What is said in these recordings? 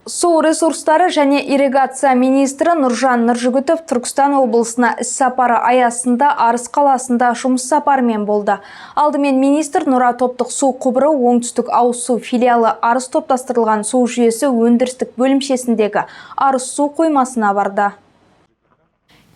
Су ресурстары және ирригация министрі Нұржан Нұржігітов Түркістан облысына іс-сапары аясында Арыс қаласында жұмыс сапарымен болды. Алдымен министр Нұра топтық су құбыры оңтүстік ауыз су филиалы Арыс топтастырылған су жүйесі өндірістік бөлімшесіндегі Арыс су қоймасына барды.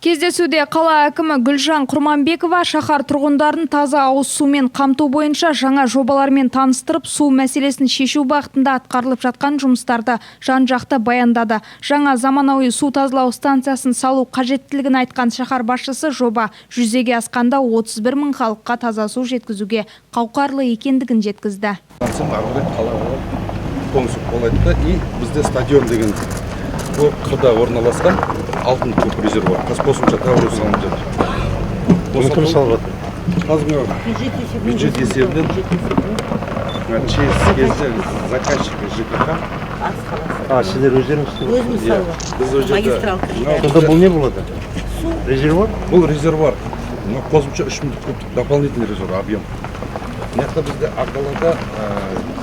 Кездесуде қала әкімі Гүлжан Құрманбекова шаһар тұрғындарын таза ауыз сумен қамту бойынша жаңа жобалармен таныстырып, су мәселесін шешу бағытында атқарылып жатқан жұмыстарды жан-жақты баяндады. Жаңа заманауи су тазалау станциясын салу қажеттілігін айтқан шаһар басшысы жоба жүзеге асқанда 31 мың халыққа таза су жеткізуге қауқарлы екендігін жеткізді. Ары қарай қалаға полностью қолайды да. И бізде стадион деген, ол қырда орналасқан 6 мың куб резервуар. Қазір қосымша тағы біреу салынып жатыр. Оны кім салып жатыр? Қазір мынау бюджет есебінен, мына ЧС кезде заказчик ЖКХ. А, сіздер өздеріңіз істеп Өзіміз Иә, салып. Біз ол жерде Магистралка. Мынау Сонда бұл не болады? Резервуар? Бұл резервуар, мына қосымша 3 мың кубтық дополнительный резервуар объем. Мына жақта бізде Ақдалада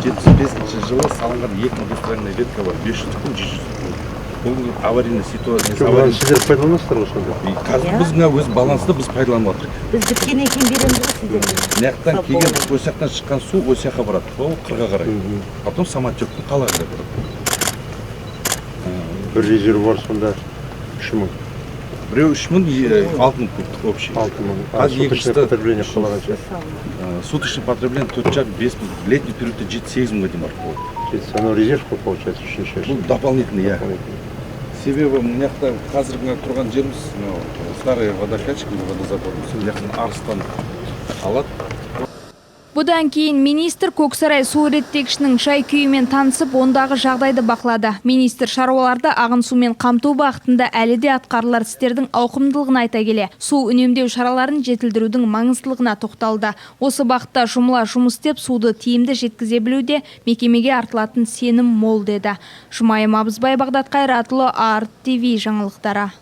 75-жылы салынған екі магистральный ветка бар, 500 куб, 700 куб. Бұл аварийный ситуация. Жоқ, мынаны сіздер пайдаланасыздар ғой сонда? Қазір біз мына өз балансты біз пайдаланып жатырмыз. Біз біткеннен кейін береміз ғой сіздерге. Мына жақтан келген, осы жақтан шыққан су осы жаққа барады, ол қырға қарай, потом самотекпен қалаға қарай барады. Бір резервуар сонда 3000? Біреу 3000, 6000 кубтық общий. 6000. А Қазір суточное екіншісі потребление қалағанша? Суточный потребление 4,5-5 мың, летний периодте 7-8 мыңға дейін барып болады. Жеті, анау резерв қой, получается, үшінші. Бұл дополнительный, иә, себебі мына жақта қазір мына тұрған жеріміз мынау старый водокачка, водозабор, мына жақтан Арыстан алады. Бұдан кейін министр Көксарай су реттегішінің жай-күйімен танысып, ондағы жағдайды бақылады. Министр шаруаларды ағын сумен қамту бағытында әлі де атқарылар істердің ауқымдылығын айта келе, су үнемдеу шараларын жетілдірудің маңыздылығына тоқталды. Осы бағытта жұмыла жұмыс істеп, суды тиімді жеткізе білуде мекемеге артылатын сенім мол деді. Жұмайым Абызбай, Бағдат Қайратұлы, Арт ТВ жаңалықтары.